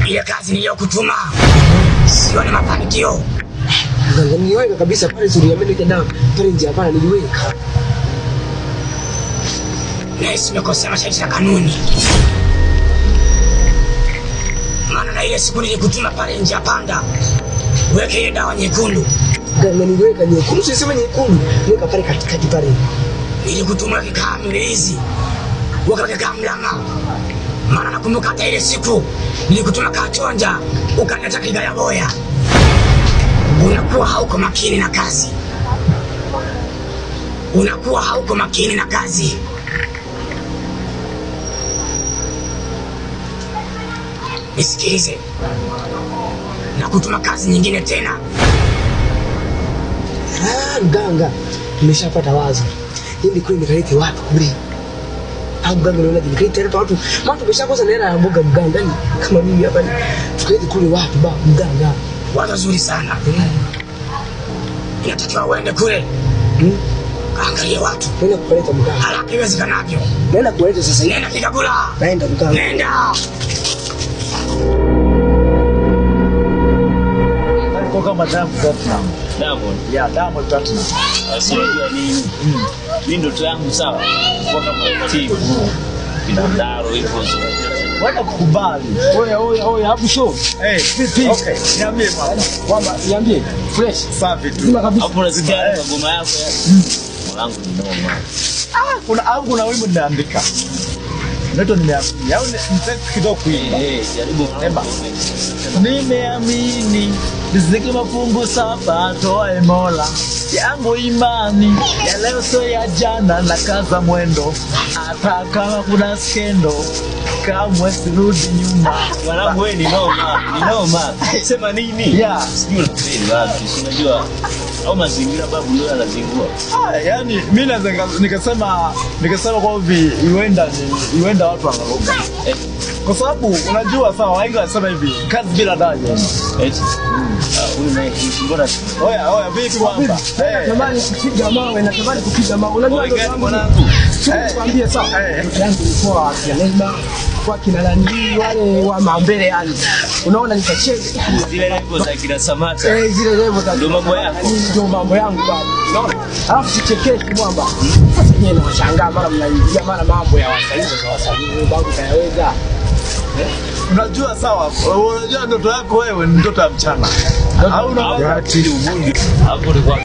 Ile kazi niliyokutuma sio na mafanikio. Mganga, niliweka kabisa pale, suri dawa pale nje, hapana, niliweka. Nahisi nimekosea masharti ya kanuni, maana na ile siku nilikutuma pale nje panda weke ile dawa nyekundu. Mganga, niliweka nyekundu, sisema nyekundu, niweka pale katikati pale. Nilikutuma kikaa mlizi weka kikaa mlanga, maana nakumbuka hata ile siku nilikutuma kachonja ukaniacha kigaya boya. Unakuwa hauko makini na kazi, unakuwa hauko makini na kazi. Nisikilize, na kutuma kazi nyingine tena. Ah, mganga, nimeshapata wazo. Nini kule nikalete watu kule. Au mganga, unaona nikalete watu. Maana tumeshakosa na hela ya mboga mganga. Yaani kama mimi hapa tukalete kule watu ba mganga. Wazo zuri sana. Inatakiwa uende kule kaangalie watu Naenda kuleta mganga. haraka iwezekanavyo. Naenda kuleta sasa hivi. Nenda Kigagula, Naenda mganga. nenda. Kwa kama Diamond Platinum. Diamond. Yeah, Diamond Platinum. Sasa unajua nini? Mimi ndoto yangu sawa. Kuwa kama Tibu. Kidandaro hivyo. Wenda kukubali. Oya, oya, oya, hapo show. Eh, Vipi? okay. Niambie bwana. Kwamba niambie fresh. Safi tu. Zima kabisa. Hapo unasikia magoma yako ya. Mwanangu ni noma. Ah, kuna au kuna wimbo nimeandika. Unaitwa nimeamini. Au nitaki kidogo kuimba. Eh, jaribu Emba. Nimeamini riziki mafungu saba toae Mola yangu imani ya leo sio ya jana, na kaza mwendo hata kama kuna skendo, kamwe sirudi nyuma. Mwanangu wewe ni noma, ni noma. Sema nini? Yeah. Sijui unafeli wapi, si unajua au mazingira babu ndio yanazingua. Ah, yani mi naweza nikasema kwa hivi iwenda watu wanaroga Eh, kwa sababu unajua, sawa, wengi wanasema hivi kazi bila dawa jema. eti. Ah, huyu naye mbona Oya oya, vipi mwamba? Eh, Natamani kupiga mawe, natamani kupiga mawe. Unajua Oya, ndoto gani yangu mwanangu? nikwambie sawa. Eh. Ndoto yangu ilikuwa kina Neymar, kwa kina nani wale wa mambele yani. Unaona nikacheza. Zile level za kina Samata. Eh, zile level za Ndio mambo yako. Ndio mambo yangu baba. Unaona? Alafu sichekeshi mwamba. Sasa nyewe nawashangaa mara mnaingia mara mambo ya wasanii za wasanii wewe babu kayaweza. Unajua sawa, unajua ndoto yako wewe ni ndoto ya mchana au una Hapo ni kwa